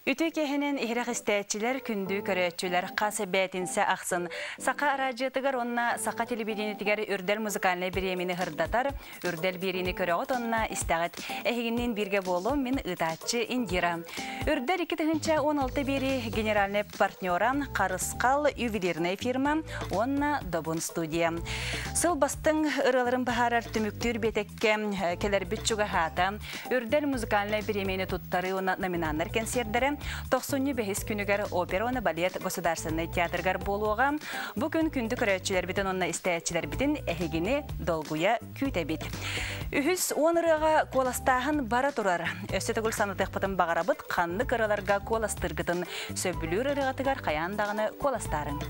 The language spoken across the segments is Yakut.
Үтүө киэһэнэн иһирэх истээччилэр, күндү көрөөччүлэр хас бээтинсэ ахсын Саха араадьыйатыгар уонна Саха телевидениетигэр Үрдэл музыкальнай бириэмини сырдатар Үрдэл биэриини көрөҕүт уонна истэҕит. Эһигинниин бииргэ буолуом мин ыытааччы Индира. Үрдэл 2016 биэрии генеральнай партнера Харысхал ювелирная фирма уонна Добун студия. Сыл бастыҥ ырыаларын баһаарар түмүктүүр биэтэккэ кэлэрбит чугаһаата. Үрдэл музыкальнай бириэмийэни туттарыы уонна номинаннар кэнсиэрдэрэ тохсунньу бэһис күнүгэр опера уонна балет государственнай театрыгар буолуоҕа. Бу күн күндү көрөөччүлэрбитин уонна истээччилэрбитин эһигини долгуйа күүтэбит. Үһүс уон ырыаҕа куоластааһын бара турар. Өссө төгүл санатыахпытын баҕарабыт, ханнык ырыаларга куоластыыргытын сөбүлүүр ырыаҕытыгар хайаан даҕаны куоластаарыҥ.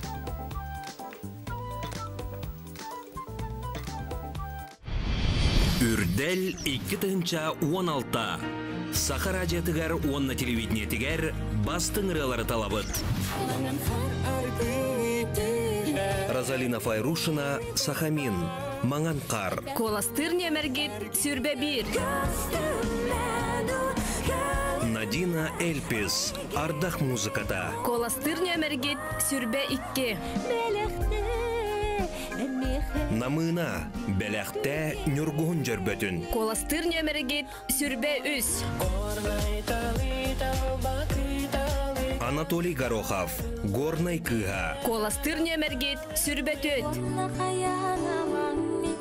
Үрдэл 2016 Саха радиотыгар уонна телевидениетигэр бастыҥ ырыалары талабыт. Розалина Файрушина, Сахамин, Маҥан хаар. Куоластыыр нүөмэргит сүрбэ биир. Надина Эльпис, Ардах музыката. Куоластыыр нүөмэргит сүрбэ икки. Намыына, бэлэхтээ Ньургуһун дьөрбөтүн. Куоластыыр нүөмэргит сүрбэ үс. Анатолий Горохов, Горнай кыыһа. Куоластыыр нүөмэргит сүрбэ түөт.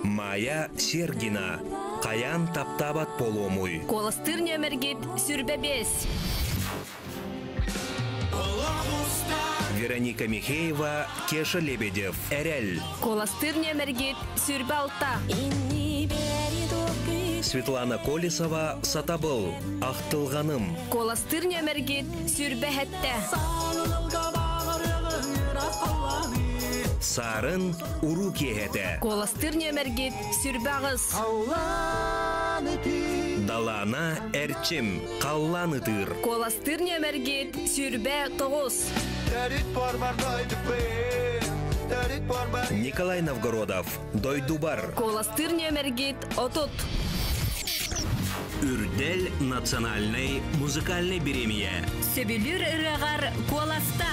Майя Сергина, Хайаан таптаабат буолуомуй. Куоластыыр нүөмэргит сүрбэ биэс. Вероника Михеева, Кеша Лебедев, Эрэл. Куоластыыр нүөмэргит сүрбэ алта. Светлана Колесова, Сатабыл, Ахтылҕаным. Куоластыыр нүөмэргит сүрбэ хэттэ. Саарын уруу киэһэтэ. Куоластыыр нүөмэргит сүрбэ аҕыс. Далаана Эрчим, Халлаан ытыыр. Куоластыыр нүөмэргит 29. Николай Новгородов, Дойдубар. Куоластыыр нүөмэргит 30. Үрдэл национальнай музыкальнай бириэмийэ. Сөбүлүүр ырыаҕар куоласта.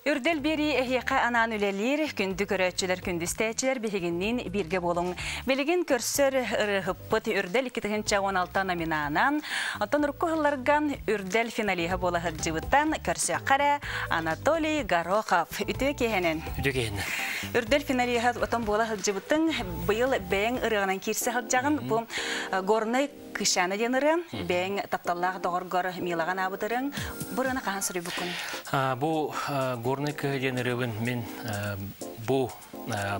Үрдэл биэрии эһиэхэ анаан үлэлиир, күндү көрөөччүлэр, күндү истээччилэр биһигинниин бииргэ буолуҥ. Билигин көрсөр ырыаһыппыт Үрдэл 2016 номинанан, оттон урукку сылларга Үрдэл финалиһа буола сылдьыбыттан көрсүөххэ эрэ Анатолий Горохов. Үтүө киэһэнэн. Үтүө киэһэнэн. Үрдэл финалиһа отон буола сылдьыбытыҥ, быйыл бэйэҥ ырыаҕынан киирсэ сылдьаҕын. Бу Горнай Кыщана диэн ырыа, бэйэҥ тапталлаах доҕоргор Милаҕа анаабыт ырыаҥ. Бу ырыаны хаһан суруйбуккун? Бу Горный кыһа диэн ырыабын мин бу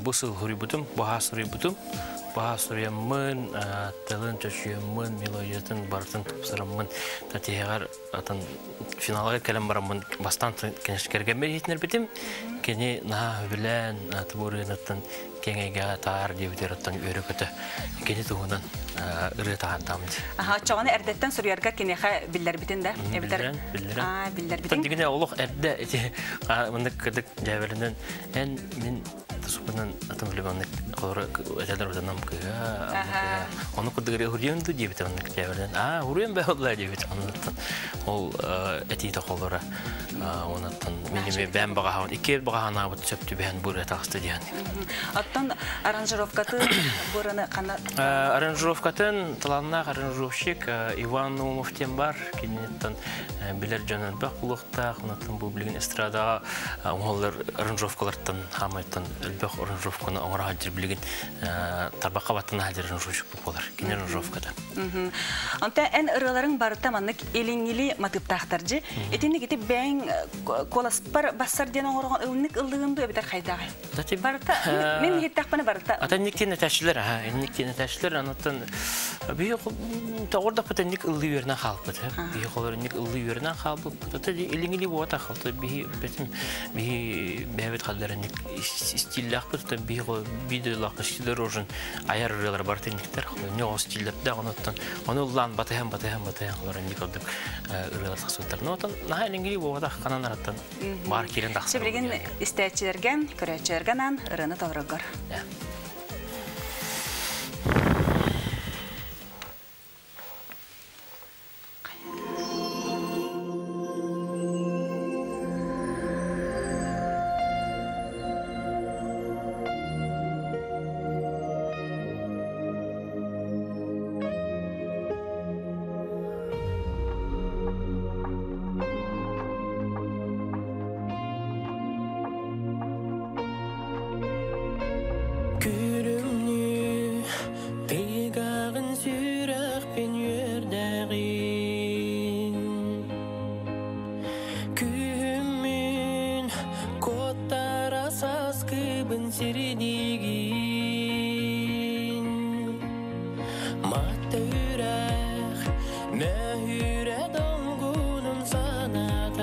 бу сыл суруйбутум, бу хаас суруйбутум. Бу хаас суруйаммын, тылын чочуйаммын, мелодиятын барытын тупсараммын, тиһэҕэр атын финалга кэлэн бараммын бастаан кэргэммэр иһитинэрбитим. Кини наһаа сөбүлээн, бу ырыаныттан киэҥ эйгэҕэ таар диэбитигэр оттон үөрэ-көтө кини туһунан ырыа таһаартаабыт. Аха, оччоҕуна эрдэттэн суруйарга киниэхэ биллэрбитин да? Эбэтэр биллэрэн, Аа, биллэрбитин. Дигине олох эрдэ ити мындык кыдык дьээбэлинэн эн мин тусупунан атын билиманнык холоро этэлэр утанам кыһа ону курдук хуруйан ду диэбит оннук дьээбэлинэн аа хуруйан бэһолла диэбит оннуттан ол этиитэ холоро Онуттан миними бэм баҕаһаан икки баҕаһанаабыт сөп түбэһэн бу таҕыста диэн. Оттон аранжировкатын бураны хана Аранжировкатын талааннаах аранжировщик Иван Наумов диэн бар. Киниттэн билэр дьон элбэх булуохтаах. Онуттан бу билигин эстрадаҕа оҥоһуллар аранжировкалартан хаамайтан элбэх аранжировканы оҥоро сылдьар билигин тарбахха баттана сылдьар аранжировщик буолар. Кини аранжировката. Онтон эн ырыаларыҥ барыта маннык илиҥҥили матыыптаахтар дьи. Итинник ити бэйэҥ куоласпар бассар диэн оҥороҕун ылыннык ыллыгын дуу эбэтэр хайдаҕай? Барыта мин иһиттэхпинэ барыта. Ата инник этээччилэр аха инник этээччилэр анаттан биһи тоҕордохпут инник ыллыы үөрэнэн хаалбыт. Биһи холор инник ыллыы үөрэнэн хаалбыппыт. Ата илиҥили буота халта биһи бэтим биһи бэйэбит халлар инник стиллээхпит биһи биир дожин айар ырыалар барыта инниктэр ньоҕос стиллэрдээх онуттан ону ыллаан батыһан батыһан батыһан олор инник ордук ырыалар тахсыбыттар но отон наһаа илиҥҥили буолбатах ханан араттан баар киирэн тахсар Билигин истээччилэргэ, көрөөччүлэргэ анаан ырыаны толороргор. Үрэх мөһүрэ долгунун санатан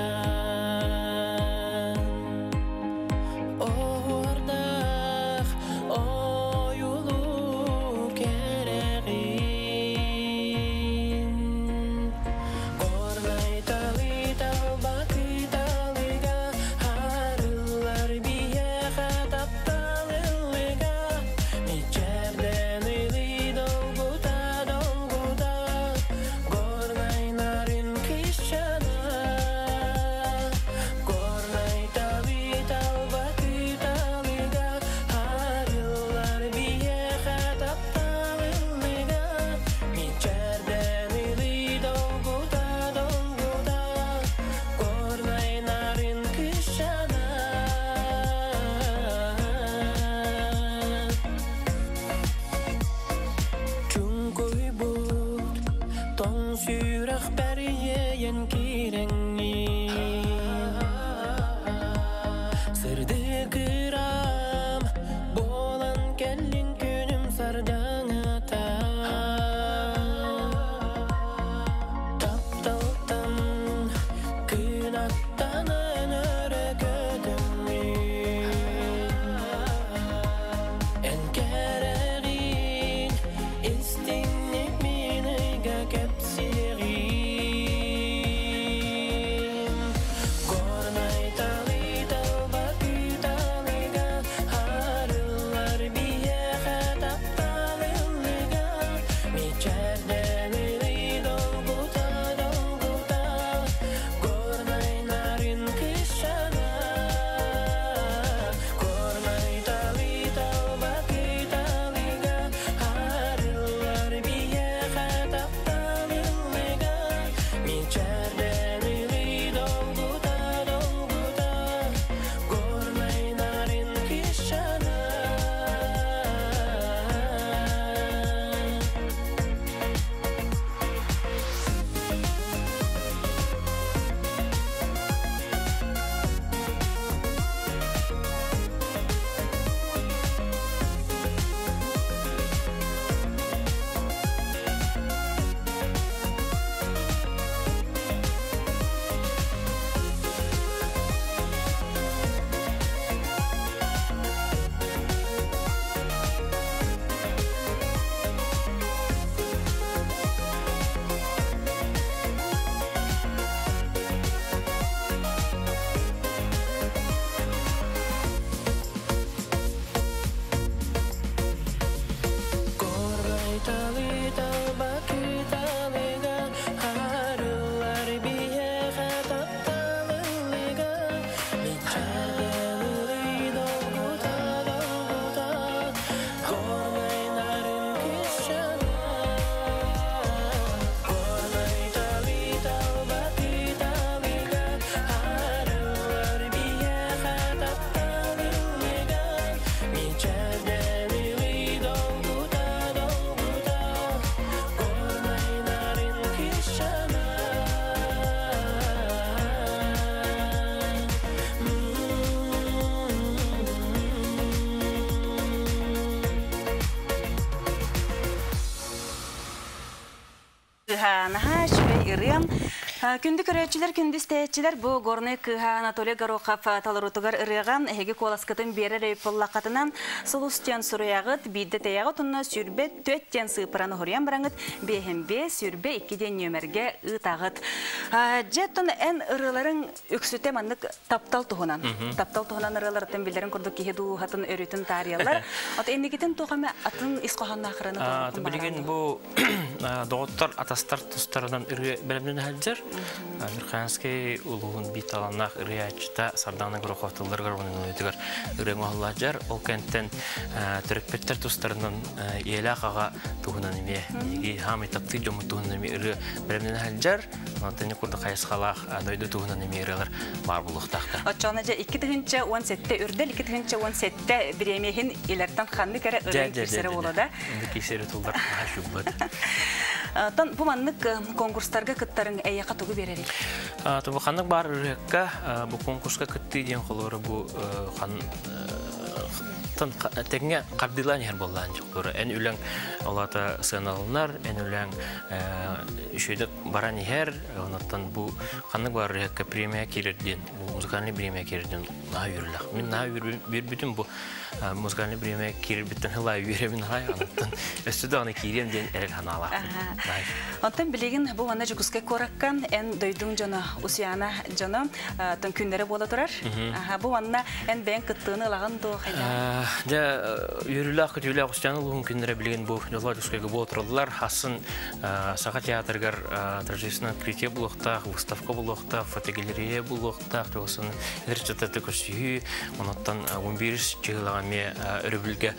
Оһуордаах ойулуу кэрэҕин Горнай талы талба кыталыга Харыллар биһиэхэ таптал ыллыга Мичээрдэн ылыы долгута долгута Горнай нарын кыысчаана Горнай талы талба кыталыга Харыллар биһиэхэ таптал ыллыга Мичээрдэн ылыы долгута долгута Горнай нарын кыысчаана Чуҥкуйбут тоҥ сүрэхпэр иэйэн киирэҥҥин Сырдык ырам буолан кэллин күнүм сардаҥата Тапталтан кынаттанан өрө көтөҥҥүн Эн кэрэҕин истиҥник мин ыйга кэпсиэҕим Горнай талы талба кыталыга Харыллар биһиэхэ таптал ыллыга Мичээрдэн ылыы долгута долгута Горнай нарын кыысчаана Горнай талы талба кыталыга Харыллар биһиэхэ таптал ыллыга Мичээрдэн ылыы долгута долгута Горнай нарын кыысчаана Горнай талы талба кыталыга Харыллар биһиэхэ таптал ыллыга Мичээрдэн ылыы долгута долгута Горнай нарын кыысчаана Горнай талы талба кыталыга Харыллар биһиэхэ таптал ыллыга Мичээрдэн ылыы долгута долгута Горнай нарын кыысчаана Кыыһа наһаа үчүгэй ырыа. Күндү көрөөччүлэр, күндү истээччилэр, бу Горнай кыыһа Анатолий Горохов толоруутугар ырыаҕа эһиги куоласкытын биэрэр өйүппуллаххытынан сулус диэн суруйаҕыт, биирдэ тэйэҕит уонна 24 диэн сыыппараны хоруйан бараҥыт, 55 22 диэн нүөмэргэ ыытаҕыт. Дьэ, оттон эн ырыаларыҥ үксүтэ маннык таптал туһунан. Таптал туһунан ырыаларыттан биллэрин курдук киһи дууһатын өрүтүн таарыйаллар. От инникитин туох эмэ атын ис хоһоонноох ырыаны толоруоххун Билигин баҕараҕын? Бу доҕоттор, атастар тустарынан ырыа бэлэмнэнэ сылдьар. Верхоянский улууһун биир талааннаах ырыааччыта Сардана Горохов тылларыгар уонна ырыа оҥоһуллар. Ол кэнтэн төрөппүттэр тустарынан ийэлээх аҕа туһунан эмиэ биһиги хаамай таптыыр дьоммут туһунан эмиэ ырыа бэлэмнэнэ сылдьар. Онтон курдук хайысхалаах дойду туһунан эмиэ ырыалар баар буолуохтаахтар. Оччоҕуна дьэ 2017 үрдэл 2017 бириэмийэһин илэртэн ханнык эрэ ырыа киирсэрэ буолуо да? Киирсэрэ туллар шуббат. Тон бу маннык конкурстарга кыттарыҥ эйиэхэ тугу биэрэрий? Бу ханнык баар ырыакка бу конкурска кыттыы диэн холобура бу хан Онтон тэҥҥэ хардыылаан иһэр буоллаан дьоллоро. Эн үлэҥ олата сыаналанар, эн үлэҥ үчүгэйдик баран иһэр, онтон бу ханнык баар премия киирэр диэн, бу музыкальный премия киирэр диэн наһаа үөрүүлээх. Мин наһаа үөрбүтүм бу музыкальный премия киирэрбиттэн хылаа үөрэбин аҕай, онтон өссө даҕаны киириэм диэн эрэл санаалаахпын. Онтон билигин бу манна Дьокуускай куоракка эн дойдуҥ дьоно, Усуйаана дьоно тон күннэрэ буола турар. Бу манна эн бэйэҥ кыттыыны ылаҕын дуо хайдах? Дьэ, үөрүүлээх көтүүлээх Усуйаана улууһун күннэрэ билигин бу дьоллоох Дьокуускайга буола тураллар. Асын Саха театрыгар торжественное открытие буолуохтаах, выставка буолуохтаах, фотогалерея буолуохтаах, туосын эдэр көрсүһүү, онуттан 11 чыһылаҕа эмиэ өрөбүлгэ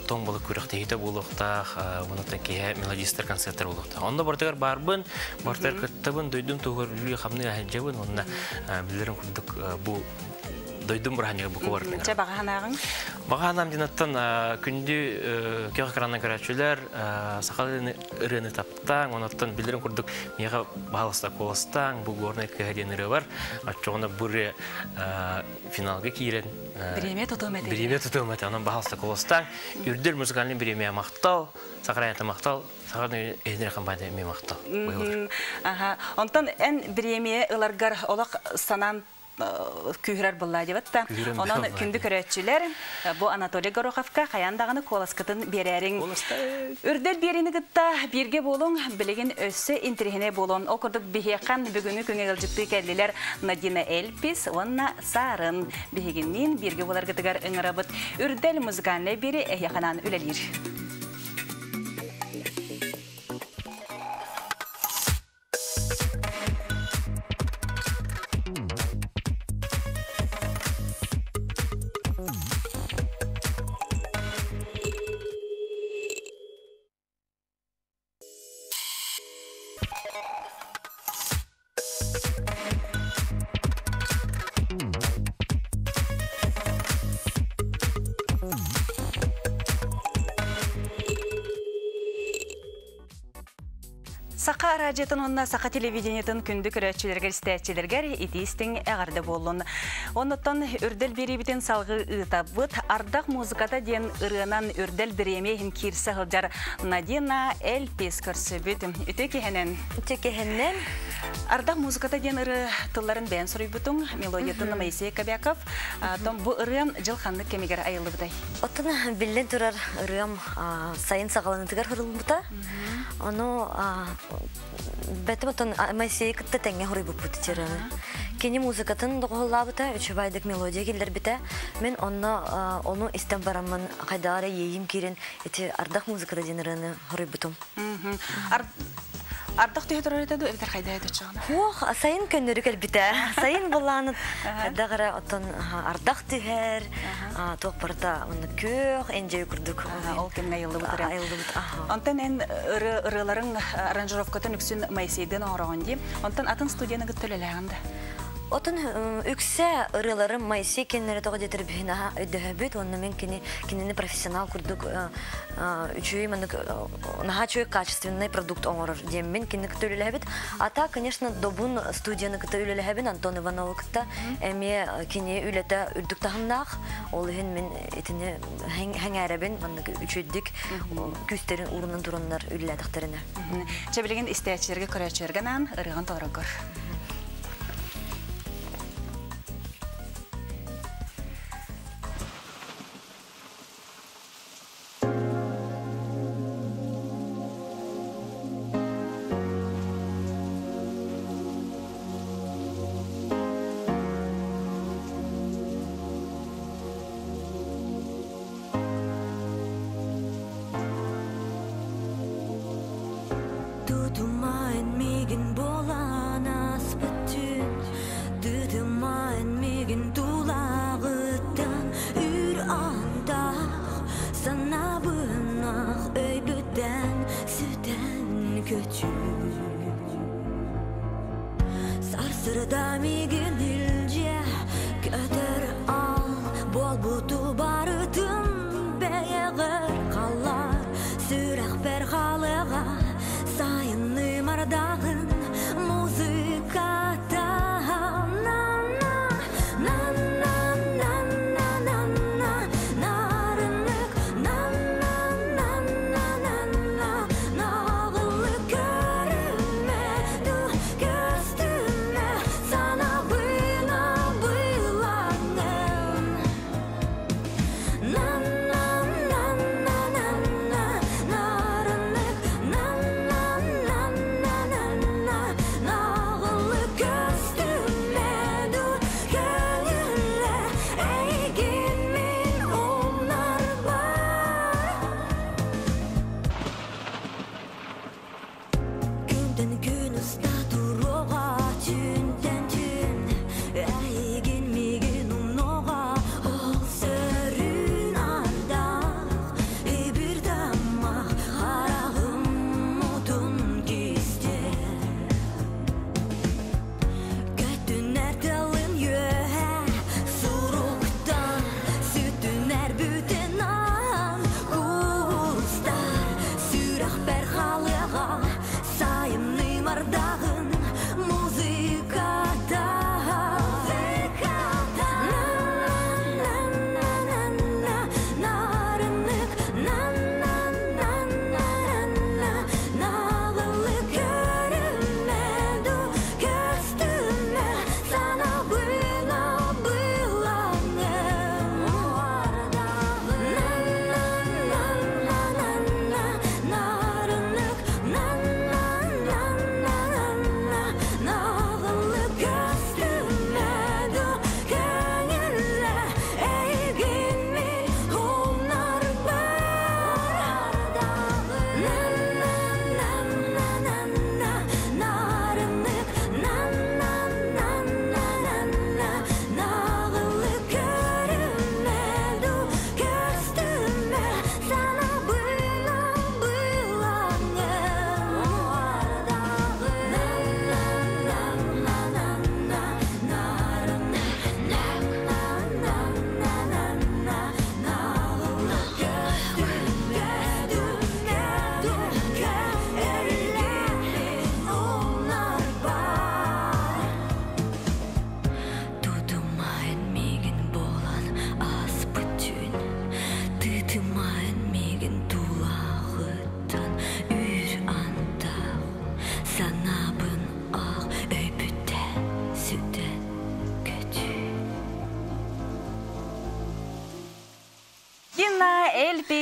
тоҥ балык күрэхтэһиитэ буолуохтаах, онуттан киһи мелодистар концерттар буолуохтаах. Онно бартыгар барбын, бартыгар кыттабын, дойдум туһугар үлүү хамныы аһылдьабын, онно билэрим курдук бу дойдум быраханьыга бу кубар. Чэ бағаһанааҕыҥ? Бағаһанаам динаттан күндү көх экраннан көрөөччүлэр, сахалыы ырыаны таптаан, онуттан билэрим курдук миэхэ баһалыста куоластаан, бу горнай кыһа диэн ырыа бар. Оччоҕуна бу ырыа финалга киирэн Бириэмэ тутуом этэ. Бириэмэ тутуом этэ. Онон баһалыста куоластаан, үрдүл музыкальный бириэмэ махтал, Сахарайата махтал, Сахарный эһинер компания эмиэ махтал. Аха. Онтон эн бириэмэ ыларгар олох санаан күүһүрэр буллаа дебатта. Онон күндү көрөөччүлэр, бу Анатолий Гороховка хаян даҕаны куоласкытын биэрээриҥ. Үрдэл биэрини кытта бииргэ буолуҥ, билигин өссө интириһине буолуон. Ол курдук биһиэхэн бүгүҥҥү күҥҥэ ыалдьыттыы кэллилэр Надина Эльпис уонна Саарын. Биһигинниин бииргэ буоларгытыгар ыҥырабыт. Үрдэл музыкальнай биэри эһиэхэнэн үлэлиир. Саха радиотын онна саха телевидениетын күндү көрөөччүлэргэр истээччилэргэр итиистиҥ эҕэрдэ буоллун. Оннуттан үрдэл биэриибитин салгыы ыытабыт. Ардах музыката диэн ырыанан үрдэл бириэмийэ иһин киирсэ сылдьар Надина Эльпис көрсүбүт. Үтүө киһинэн. Үтүө киһинэн. Ардах музыката диэн ырыа тылларын бэйэн суруйбутуҥ, мелодиятын Моисей Кобяков. Том бу ырыам жыл ханнык кэмигэр айыллыбытай? Оттон биллэн турар ырыам сайын саҕаланыытыгар хырылбыта. Ону бэтим оттон Моисей кытта тэҥҥэ хоруйбуппут ырыаны. Кини музыкатын доҕуһуллаабыта, үчүгэйдик мелодия киллэрбитэ. Мин онно ону истэн бараммын хайдах эрэ иэйиим киирэн ити ардах музыката диэн ырыаны хоруйбутум. Ардах түһэ турар этэ дуу, эбэтэр хайда этэ чаҕына? Хуох, сайын көннөрү кэлбитэ. Сайын булааны хайдах эрэ оттон ардах түһэр, туох барыта онно күөх, энжей курдук. Ол кэмҥэ айыллыбыт ырыа. Айыллыбыт. Онтон эн ырыаларыҥ аранжировкатын үксүн Моисейден оҥороҕун дии. Онтон атын студияны кытта үлэлээҕин да? Отон үксэ ырыаларым Моисей кэннэрэ тоҕо диэтэр биһин аха өйдөһөбүт уонна мин кини кинини профессионал курдук үчүгэй маннык наһаа үчүгэй качественный продукт оҥорор диэммин кинини кытта үлэлэһэбит. А так, конечно, Добун студияны кытта үлэлэһэбин Антон Ивановы кытта эмиэ кини үлэтэ үрдүк таһымнаах. Ол иһин мин итини хэҥээрэбин маннык үчүгдүк күүстэрин уурунан тураннар үлэлээтэхтэринэ. Чэ билигин истээччилэргэ көрөөччүлэргэ анаан ырыаҕын толорогор. Тутумаан миигин буолан ааспыт түүн, тытымаан миигин тулаҕыттан үр антах, санаабынах өйбүттэн сүтэн көтүү. Сарсырда миигин илдьэ көтөр ал, буолбуту барытын бэйэҕэр халлар, сүрэхпэр халыга сайынным ардағын музыката. На на на на на на на на на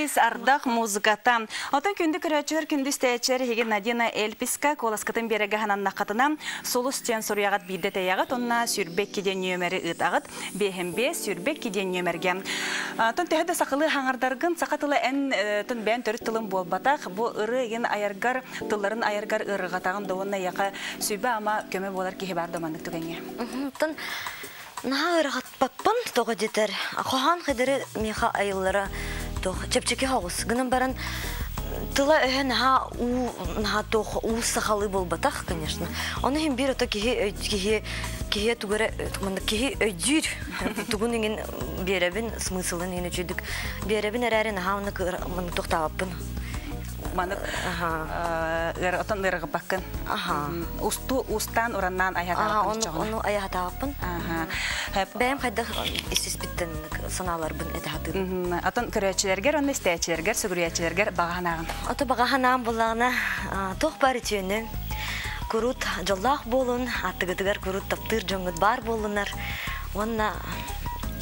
Эльпис ардах музыката. Отон күндү көрөөччүлэр, күндү истээччилэр эһиги Надина Эльписка куоласкытын биэрэргэ сананнаххытына, сулус диэн суруйаҕыт биирдэ тэйэҕит уонна 22 диэн нүөмэри ыытаҕыт. Биэһин биэс, 22 диэн нүөмэргэ. Тон төһө да сахалыы хаҥардаргын, саха тыла эн тон бэйэн төрүт тылын буолбатах, бу ырыа игин айаргар, тылларын айаргар ыарырҕатаҕын да уонна эйиэхэ сүбэ-ама көмө буолар киһи баар да маннык түгэҥҥэ? Тон наһаа ыарахатпаппын, тоҕо диэтэр, хоһоон хидери миэхэ айыллара туох чэпчэки соҕус. Гынан баран тыла өһө наһаа уу наһаа туох уу сахалыы буолбатах, конечно. Ону иһин биир ото киһи киһи киһи тугу эрэ киһи өйдүүр тугун иҥин биэрэбин, смыслын иҥин үчүйдүк биэрэбин эрээри наһаа оннук маннык тохтообоппун. Маннык отон ыарырҕаппаккын. Усту устаан ураннаан айхатаабаккын оччоҕуна. Ону айахатаабаппын. Бэйэм хайдах истиспиттэн санааларбын этэ сатыыбын. Отон көрөөччүлэргэр уонна истээччилэргэр, сүгүрүйээччилэргэр баҕа санааҕын. Ото баҕа санаам буллаҕына туох баар үтүөнү курут дьоллоох буолун, аттыгытыгар курут таптыыр дьоҥҥут баар буоллунар уонна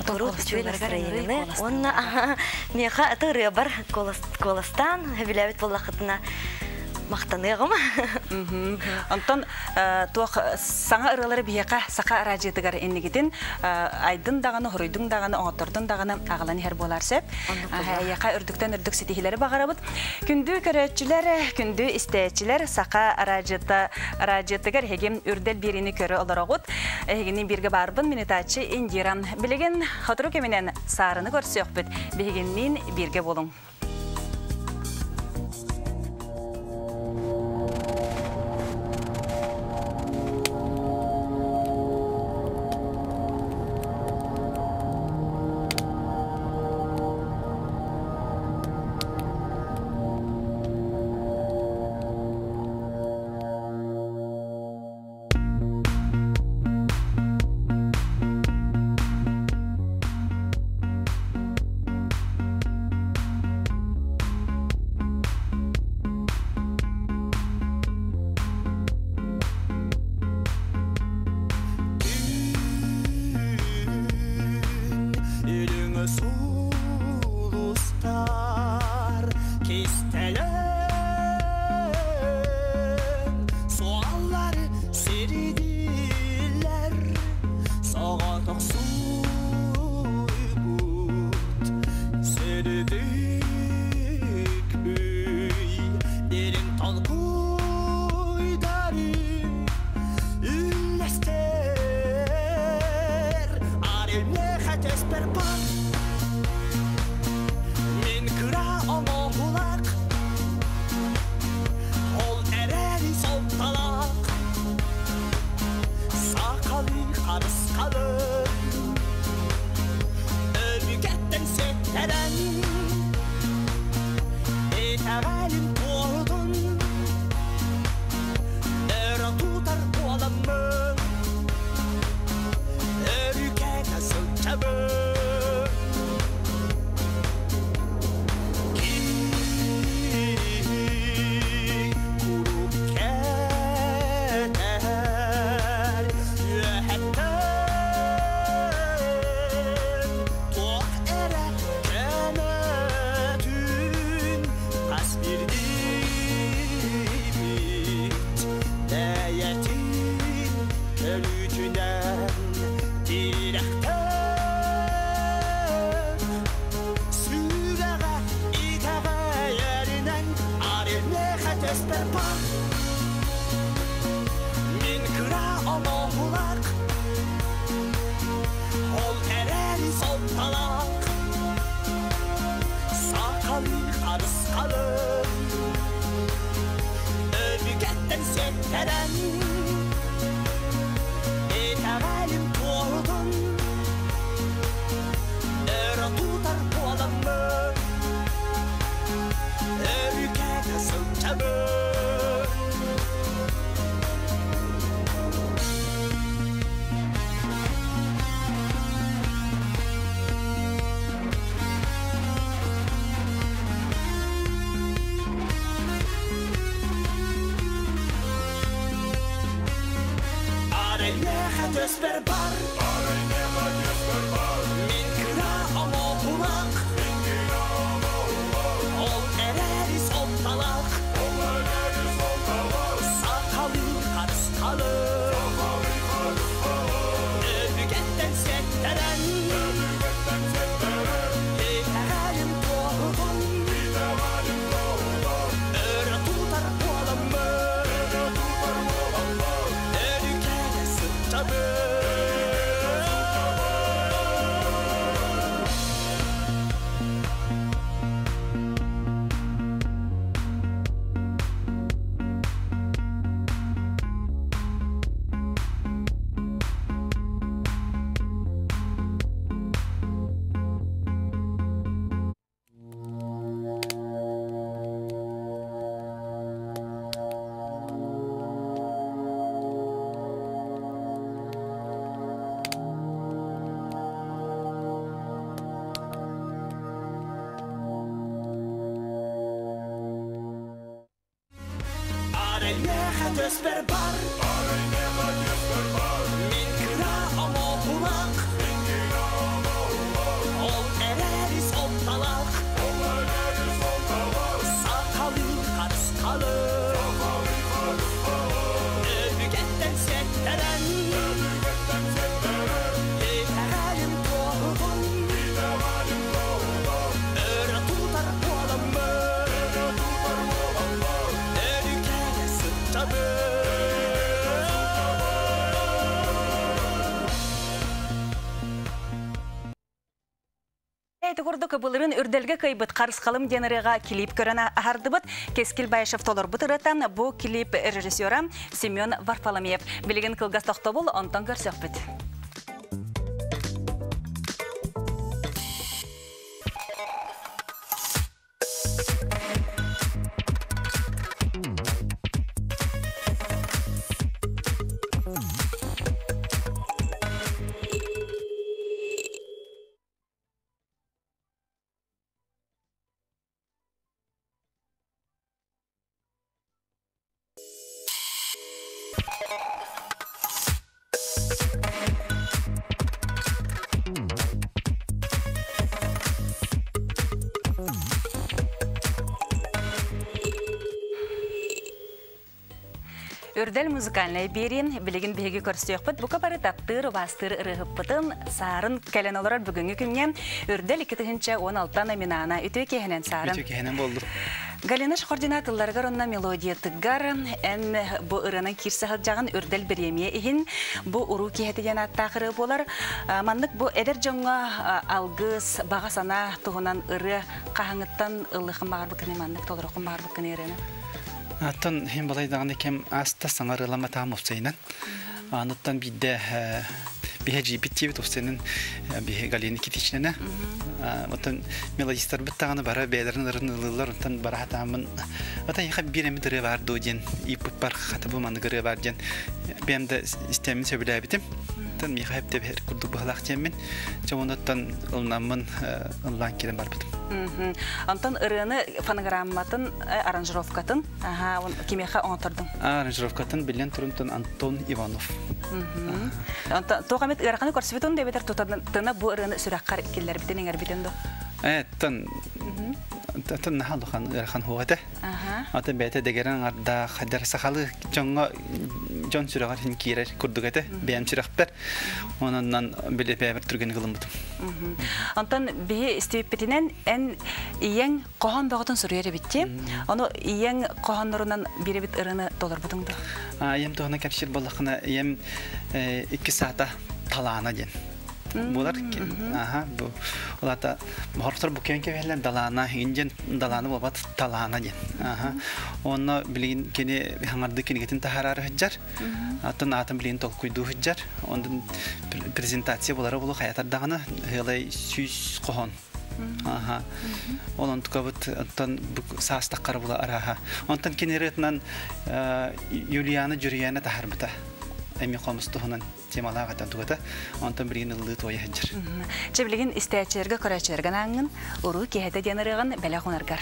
курут үчүгэй настроениены уонна миэхэ аты ырыабар куоластаан сөбүлээбит буоллаххытына махтаныаҕым. Онтон туох саҥа ырыалары биһиэхэ саха араадьыйатыгар иннигитин айдын даҕаны, хоруйдуҥ даҕаны, оҥоттордун даҕаны аҕалан иһэр буолаар сөп. Эйиэхэ үрдүктэн үрдүк ситиһиилэри баҕарабыт. Күндү көрөөччүлэр, күндү истээччилэр, саха араадьыйата араадьыйатыгар эһиги үрдэл биэриини көрө олороҕут. Эһигини бииргэ баарбын минутааччы Индира. Билигин сотору кэминэн саарыны көрсүөхпүт. Биһигинниин бииргэ буолуҥ. Үрүҥ сулустар кистэлэҥ суоллары сирдииллэр соҕотох суйбут сырдык ый дириҥ толкуйдары үллэстэр арыймыха түспэр бар мин кыра оҥоһулах ол эрээри солталаах сахалыы харысхалым өбүгэттэн ситтэрэн итэҕэлим туоһутун өрө тутар буоламмын өрүкэтэ сылдьабын Киһи куруук кэтэһэр үөһэттэн туох эрэ көмөтүн хас биирдиибит бэйэтин көрүүтүнэн тирэхтэн сүрэҕэ итэҕэйэринэн арыймыха түспэр бар мин кыра оҥоһулах ол эрээри солталаах сахалыы харысхалым өбүгэттэн ситтэрэн итэҕэлим туоһутун өрө тутар буоламмын өрүкэтэ сылдьабын. Арыймыха түспэр бар мин кыра оҥоһулах Арай меха төспер бар. Мен кыра оҥоһулах. Ол эрээри солталах. Сахалыы харысхалы. Өбүгэттэн сиэттэрэн. Итэҕэлим туоһутун. Өрө тутар буоламмын. Өрүкэлэ сылдьабын. Эти курдук былырын үрдэлгэ кыйбыт Харысхалым диэн ырыаҕа клип көрөн аһардыбыт. Кэскил Баишев толорбут ырыатан бу клип режиссера Семен Варфоломеев. Билигин кылгас тохтобул, онтон көрсөхпүт. Үрдэл музыкальнай биэриин билигин биһиги көрсүөхпүт бука бары таптыыр, убаастыыр ырыаһыппытын Саарын кэлэн олорор бүгүҥҥү күҥҥэ Үрдэл 2016 номинана. Үтүө киэһэнэн, Саарын. Үтүө киэһэнэн буоллун. Галина Шахурдина тылларыгар онно мелодиятыгар эн бу ырыанан киирсэ сылдьаҕын Үрдэл бириэмийэ иһин. Бу Уруу киэһэтэ диэн ааттаах ырыа буолар. Маннык бу эдэр дьоҥҥо алгыс, баҕа санаа туһунан ырыа хаһааҥҥыттан ыллыаххын баҕарбыккыный, маннык толоруоххун баҕарбыккыный ырыаны? Аттан хин балайдаҕына кэм ааста саҥарыламатаам уопсайынан. Аныттан биирдэ биһэ жиипит диэбит уопсайынан биһи Галина Никитичнана. Оттон мелодистарбыт даҕаны бара бэйэлэрин ырын ылыылар, онтон бара хатааммын ата яха биир эмит ырыа баар дуо диэн ииппыппар хата бу маннык ырыа баар диэн бэйэм да истэммин сөбүлээбитим. Оттон миэхэ хэп тэбэһэр курдук быһалаах диэммин дьэ онуттан ылынаммын ыллаан киирэн барбытым. Онтон ырыаны фонограмматын, аранжировкатын кимиэхэ оҥоттордуҥ? Аранжировкатын биллэн турунтан Антон Иванов. Онтон туох эмит ыараханы көрсүбүтүн да эбэтэр тутатына бу ырыаны сүрэххэр киллэрбитин, иҥэрбитин дуу? Тон тон наһаа улахан ыарахан суох этэ. Атын бэйэтэ дэгэрэн аҥардаах, хайдар сахалыы дьоҥҥо дьон сүрэҕэр иһин киирэр курдук этэ. Бэйэм сүрэхпэр. Ононнон били бэйэбэр түргэнник ылыммытым. Онтон биһи истибиппитинэн эн ийэҥ хоһоон бөҕөтүн суруйар эбит. Ону ийэҥ хоһооннорунан биир эбит ырыаны толорбутуҥ дуо? Ийэм туһунан кэпсиир буоллаххына, ийэм икки саата талаана диэн буолар. Аха, бу улата хорохтор бу кээн кэбиһэллэр далаана, индиан далаана буолбат талаана диэн. Аха. Онно билигин кини хаҥарды кинигэтин таһаарар сылдьар. Атын аатын билигин толкуйдуу сылдьар. Онтон презентация буолара буолу хаятар даҕаны ыалай 100 хоһоон. Аха. Ол онтукабыт онтон саастаккара була араха. Онтон кини ырыатынан Юлиана Дьүрүйээнэ таһаарбыта. Эми хомус туһунан темалаах этэн тугата. Онтон билигин ыллыы туойа сылдьар. Чэ билигин истээччилэргэ көрөөччүлэргэ анаангын Уруу киэһэтэ диэн ырыаҕын бэлэх уунаргар.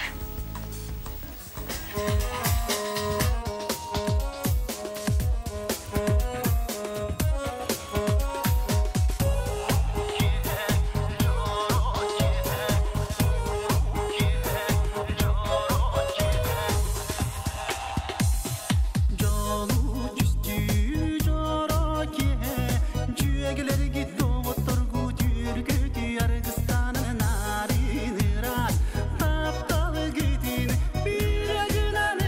Дьолу түстүү дьоро киэһэ, дьүөгэлэргит доҕотторгу түргүтү аргыстанан арыыныраат, тапталгытын биир гынан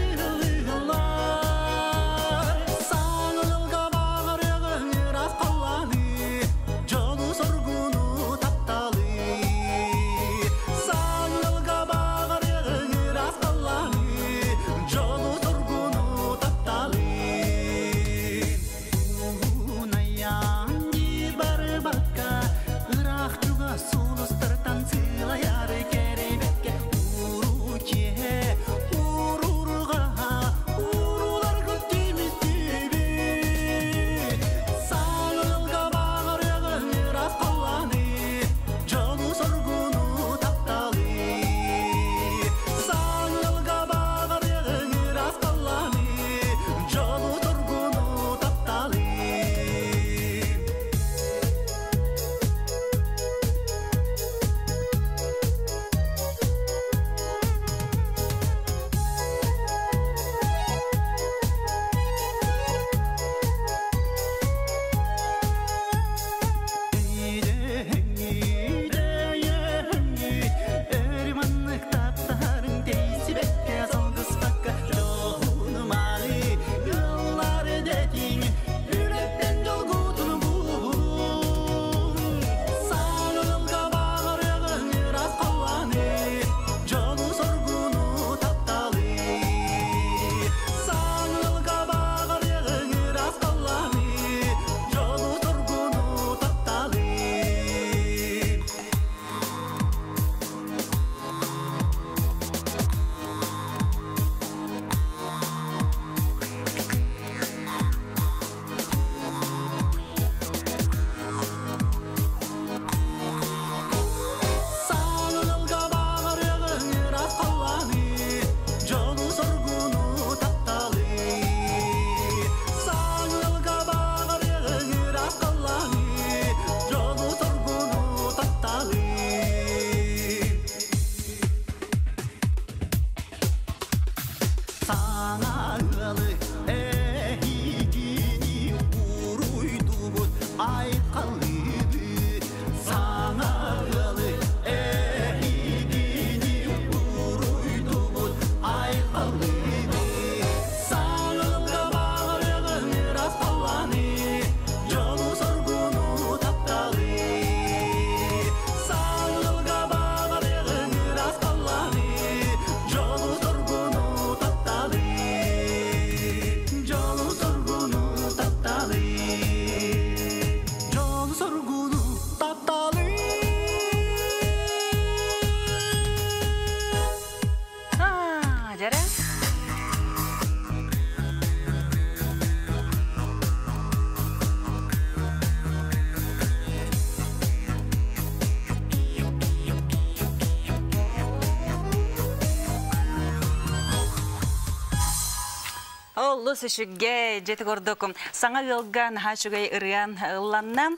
Олус үчүгэй, дьэ курдук саҥа ыалга наһаа үчүгэй ырыа ылланна.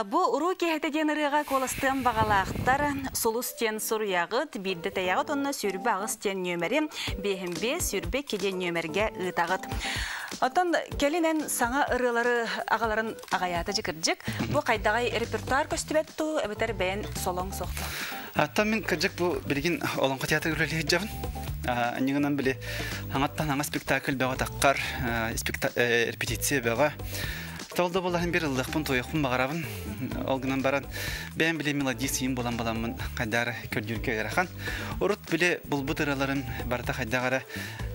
Бу уруу киэһэтэ диэн ырыаҕа куоластыан баҕалаахтар Сулус диэн суруйаҕыт, биирдэ тэйэҕит уонна 28 диэн нүөмэри 55 22 диэн нүөмэргэ ыытаҕыт. Оттон кэлин эн саҥа ырыалары аҕаларын аҕайаата дьикырдьык. Бу хайдаҕай репертуар көстүбэт туу, эбэтэр бэйэн солоҥ суохту? Аттан мин кырдьык бу билигин Олоҥхо театрыгар үлэлии сылдьабын. Анньыгынан били хаҥаттан хаҥа спектакль бөҕө таххар, репетиция бөҕө. Тол да буоллаһын бир ыллыахпын, туойуохпун баҕарабын. Ол гынан баран бэйэм били мелодист иим буолан баламмын хайдары көрдүүргэ ыарахан. Урут били булбут ырыаларым барыта хайдах эрэ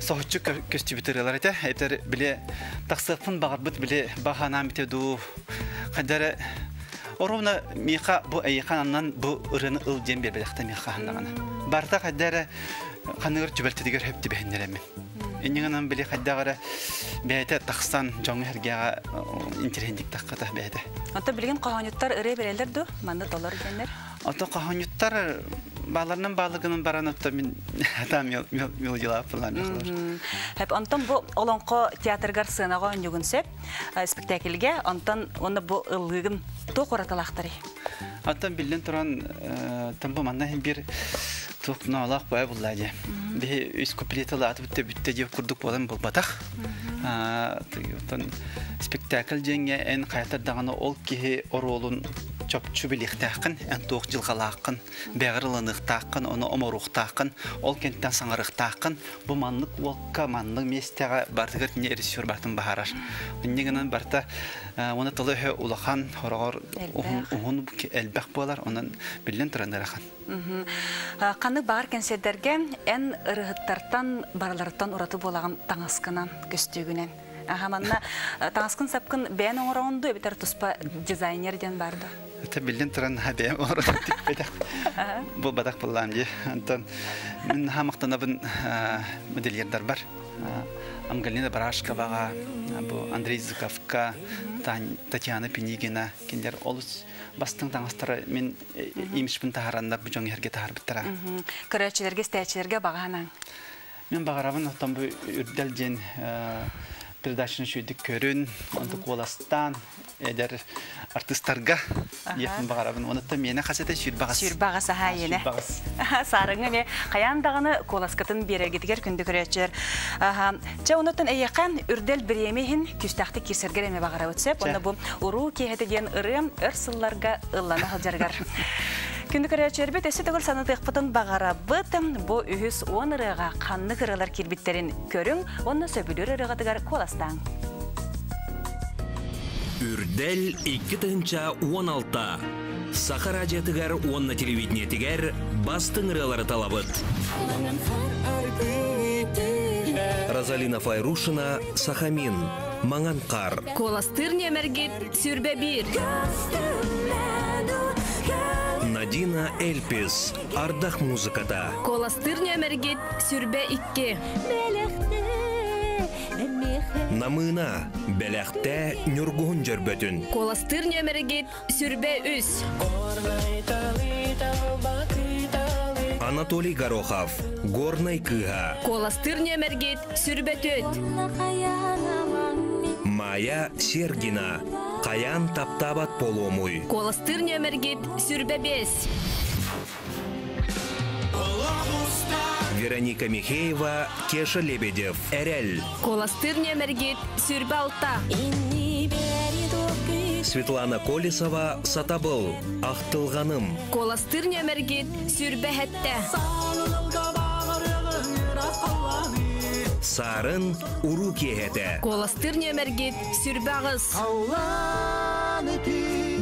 соһуччу көстүбүт ырыалар этэ. Этэр били тахсыахпын баҕарбыт били баҕанаам бите дуу хайдары Оруобуна миэхэ бу эйиэхэ ананан бу ырыаны ыл диэн биэрбэтэхтэ миэхэ хаһан Барыта хайда эрэ ханыгар түбэлтэтигэр хөп түбэһиннэрэммин. Иннигинэн били хайдах эрэ бэйэтэ тахсан дьоҥҥо эргээҕэ интириэһинник таххата бэйэтэ. Онтон билигин хоһоонньуттар ырыа берэллэр ду? Манна толор диэннэр. Ото хоһоонньуттар бааларынан баалыгынан баран отто мин там мелодиялааппылаан Хэп онтон бу Олоҥхо театрыгар сыанаҕа оонньугун сөп спектакльгэ онтон уонна бу ыллыыгын туох уратылаахтарый? Оттон биллэн туран тамбу манна бир туох ноолоох баа булла дии. Биһи үс куплет ылааты бүттэ бүттэ диэп курдук буолан булбатах. Оттон спектакль диэҥҥэ эн хайатар даҕаны ол киһи оруолун чопчу билиэхтээххин, эн туох дьылҕалааххын, бэҕэр ылыныахтааххын, ону оморуохтааххын, ол кэнниттэн саҥарыахтааххын. Бу маннык уолка, маннык миэстэҕэ барытыгар кинини режиссер барытын баһаарар. Инньэ гынан барыта уонна тылы-өһө улахан, хороҕор уһун, элбэх буолар, онон биллэн туран ыарахан. Ханнык баҕар кэнсиэрдэргэ эн ырыһыттартан барыларыттан ураты буолаҕын таҥаскынан, көстүүгүнэн. Аха манна таҥаскын сапкын бэйэн оҥороҕун дуу эбэтэр туспа дизайнер диэн бар дуо? Это биллэн туран бэйэм оҥорон тикпэтэх буолбатах буоллаам дии. Онтон мин наһаа махтанабын модельердарбар. Амгалина Барашковаҕа, бу Андрей Зыковка, Татьяна Пинигина кинилэр олус бастыҥ таҥастары мин имиджпин таһараннар бу дьон иһэргэ таһаарбыттара. Көрөөччүлэргэ, истээччилэргэ баҕаһанаҥ. Мин баҕарабын оттон бу Үрдэл диэн передачаны үчүгэйдик көрүн, онту куоластаан эдэр артыыстарга диэхпин баҕарабын. Онуттан миэнэ хас этэ сүүрбэҕэс. Сүүрбэҕэс аһаа иэнэ. Саарыҥҥа эмиэ хайаан даҕаны куоласкытын биэрэргитигэр күндү көрөөччүлэр. Чэ, онуттан эйиэхэ Үрдэл бириэмэ иһин күүстээхтик киирсэргэр эмэ баҕарабыт сөп. Онно бу уруу киэһэтэ диэн ырыам өр сылларга ыллана сылдьарыгар. Күндү көрөөччүлэрбит өссө төгүл санатыахпытын баҕарабыт. Бу үһүс уон ырыаҕа ханнык ырыалар киирбиттэрин көрүҥ уонна сөбүлүүр ырыаҕытыгар куоластааҥ. Үрдэл 2016 Саха радиотыгар уонна телевидениетигэр бастыҥ ырыалары талабыт. Розалина Файрушина, Сахамин, Маҥан хаар. Куоластыыр нүөмэргит сүрбэ биир. Надина Эльпис, Ардах музыката. Куоластыыр нүөмэргит сүрбэ икки. Намыына, бэлэхтэ Ньургуһун дьөрбөтүн. Куоластыыр нүөмэргит сүрбэ үс. Анатолий Горохов, Горнай кыыһа. Куоластыыр нүөмэргит сүрбэ түөт. Майя Сергина, Хайаан таптаабат буолуомуй. Куоластыыр нүөмэргит сүрбэ бес. Вероника Михеева, Кеша Лебедев, Эрэл. Куоластыыр нүөмэргит 26. Светлана Колесова, Сатабыл, Ахтылҕаным. Куоластыыр нүөмэргит 27. Саарын уруу киэһэтэ. Куоластыыр нүөмэргит 28.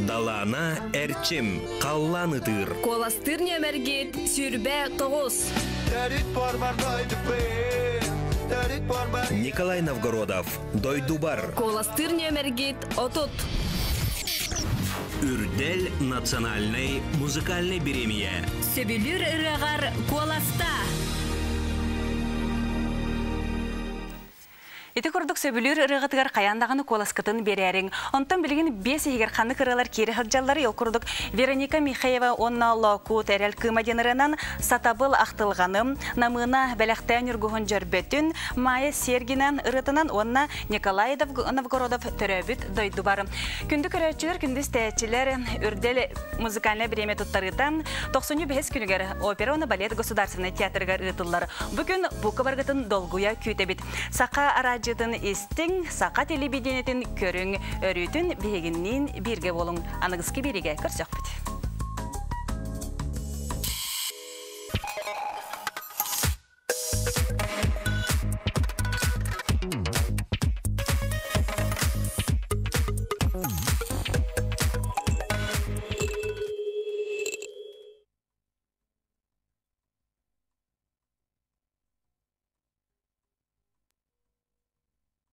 Далаана Эрчим, Халлаан ытыыр. Куоластыыр нүөмэргит 29. Николай Новгородов, Дойдубар. Куоластыыр нүөмэргит 30. Үрдэл национальнай музыкальнай бириэмийэ. Сөбүлүүр ырыаҕар куоластаа! Ити курдук сөбүлүүр ырыаҕытыгар хайаан даҕаны куоласкытын биэрээриҥ. Онтон билигин биэс иһигэр ханнык ырыалар киирэ сылдьалларый? Ол курдук Вероника Михеева уонна Лоокуут Эрэл Кыыма диэн ырыанан Сатабыл ахтылҕаным, Намыына бэлэхтээн Ньургуһун Дьөрбөтүн, Майя Сергина ырыатынан уонна Николай Новгородов төрөөбүт дойдубар. Күндү көрөөччүлэр, күндү истээччилэр, Үрдэл музыкальнай бириэмэ туттарыыта тохсунньу бэһис күнүгэр Опера уонна балет государственнай театрыгар ыытыллар. Бу күн бука баргытын долгуйа күүтэбит. Саха араадьыйатын истиҥ, саха телевидениетин көрүҥ, өрүүтүн биһигинниин бииргэ буолуҥ. Аныгыскы биэриигэ көрсөхпүт.